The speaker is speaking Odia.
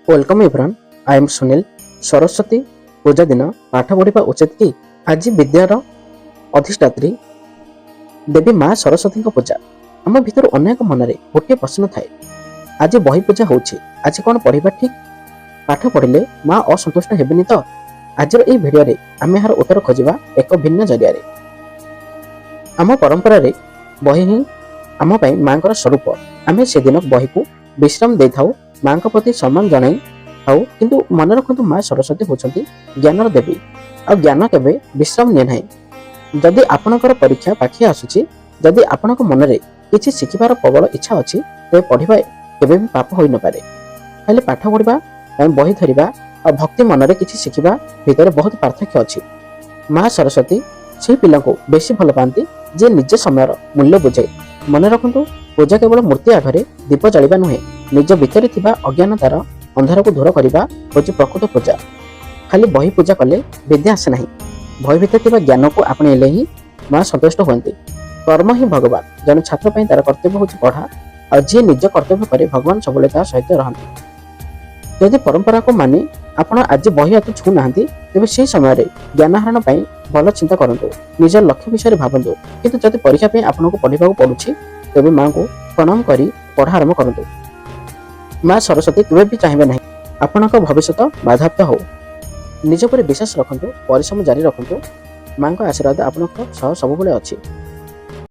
Welcome everyone, I am Sunil. Saraswati ପୂଜା ଦିନ ପାଠ ପଢ଼ିବା ଉଚିତ କି? ଆଜି ବିଦ୍ୟାର ଅଧିଷ୍ଠାତ୍ରୀ ଦେବୀ ମା ସରସ୍ୱତୀଙ୍କ ପୂଜା। ଆମ ଭିତରୁ ଅନେକ ମନରେ ଗୋଟିଏ ପ୍ରଶ୍ନ ଥାଏ, ଆଜି ବହି ପୂଜା ହେଉଛି, ଆଜି କ'ଣ ପଢ଼ିବା ଠିକ୍? ପାଠ ପଢ଼ିଲେ ମା ଅସନ୍ତୁଷ୍ଟ ହେବେନି ତ? ଆଜିର ଏହି ଭିଡ଼ିଓରେ ଆମେ ଏହାର ଉତ୍ତର ଖୋଜିବା ଏକ ଭିନ୍ନ ଜରିଆରେ। ଆମ ପରମ୍ପରାରେ ବହି ହିଁ ଆମ ପାଇଁ ମାଙ୍କର ସ୍ୱରୂପ। ଆମେ ସେଦିନ ବହିକୁ ବିଶ୍ରାମ ଦେଇଥାଉ, ମାଙ୍କ ପ୍ରତି ସମ୍ମାନ ଜଣାଇ ଥାଉ। କିନ୍ତୁ ମନେ ରଖନ୍ତୁ, ମା ସରସ୍ୱତୀ ହେଉଛନ୍ତି ଜ୍ଞାନର ଦେବୀ ଆଉ ଜ୍ଞାନ କେବେ ବିଶ୍ରାମ ନିଏ ନାହିଁ। ଯଦି ଆପଣଙ୍କର ପରୀକ୍ଷା ପାଖେଇ ଆସୁଛି, ଯଦି ଆପଣଙ୍କ ମନରେ କିଛି ଶିଖିବାର ପ୍ରବଳ ଇଚ୍ଛା ଅଛି, ତେବେ ପଢ଼ିବା କେବେ ବି ପାପ ହୋଇନପାରେ। ଖାଲି ପାଠ ପଢ଼ିବା ପାଇଁ ବହି ଧରିବା ଆଉ ଭକ୍ତି ମନରେ କିଛି ଶିଖିବା ଭିତରେ ବହୁତ ପାର୍ଥକ୍ୟ ଅଛି। ମା ସରସ୍ୱତୀ ସେହି ପିଲାଙ୍କୁ ବେଶୀ ଭଲ ପାଆନ୍ତି, ଯିଏ ନିଜ ସମୟର ମୂଲ୍ୟ ବୁଝେ। ମନେ ରଖନ୍ତୁ, ପୂଜା କେବଳ ମୂର୍ତ୍ତି ଆଗରେ ଦୀପ ଜାଳିବା ନୁହେଁ। ନିଜ ଭିତରେ ଥିବା ଅଜ୍ଞାନତାର ଅନ୍ଧାରକୁ ଦୂର କରିବା ହେଉଛି ପ୍ରକୃତ ପୂଜା। ଖାଲି ବହି ପୂଜା କଲେ ବିଦ୍ୟା ଆସେ ନାହିଁ। ବହି ଭିତରେ ଥିବା ଜ୍ଞାନକୁ ଆପଣେଇଲେ ହିଁ ମା ସନ୍ତୁଷ୍ଟ ହୁଅନ୍ତି। କର୍ମ ହିଁ ଭଗବାନ। ଜଣେ ଛାତ୍ର ପାଇଁ ତାର କର୍ତ୍ତବ୍ୟ ହେଉଛି ପଢ଼ା। ଆଉ ଯିଏ ନିଜ କର୍ତ୍ତବ୍ୟ କରେ, ଭଗବାନ ସବୁବେଳେ ତା ସହିତ ରହନ୍ତି। ଯଦି ପରମ୍ପରାକୁ ମାନି ଆପଣ ଆଜି ବହି ହାତ ଛୁଁ ନାହାନ୍ତି, ତେବେ ସେହି ସମୟରେ ଜ୍ଞାନ ଆହରଣ ପାଇଁ ଭଲ ଚିନ୍ତା କରନ୍ତୁ, ନିଜ ଲକ୍ଷ୍ୟ ବିଷୟରେ ଭାବନ୍ତୁ। କିନ୍ତୁ ଯଦି ପରୀକ୍ଷା ପାଇଁ ଆପଣଙ୍କୁ ପଢ଼ିବାକୁ ପଡୁଛି, ତେବେ ମାଙ୍କୁ ପ୍ରଣାମ କରି ପଢ଼ା ଆରମ୍ଭ କରନ୍ତୁ। ମା ସରସ୍ୱତୀ କେବେ ବି ଚାହିଁବେ ନାହିଁ ଆପଣଙ୍କ ଭବିଷ୍ୟତ ବାଧାପ୍ରାପ୍ତ ହଉ। ନିଜ ଉପରେ ବିଶ୍ୱାସ ରଖନ୍ତୁ, ପରିଶ୍ରମ ଜାରି ରଖନ୍ତୁ। ମାଙ୍କ ଆଶୀର୍ବାଦ ଆପଣଙ୍କ ସହ ସବୁବେଳେ ଅଛି।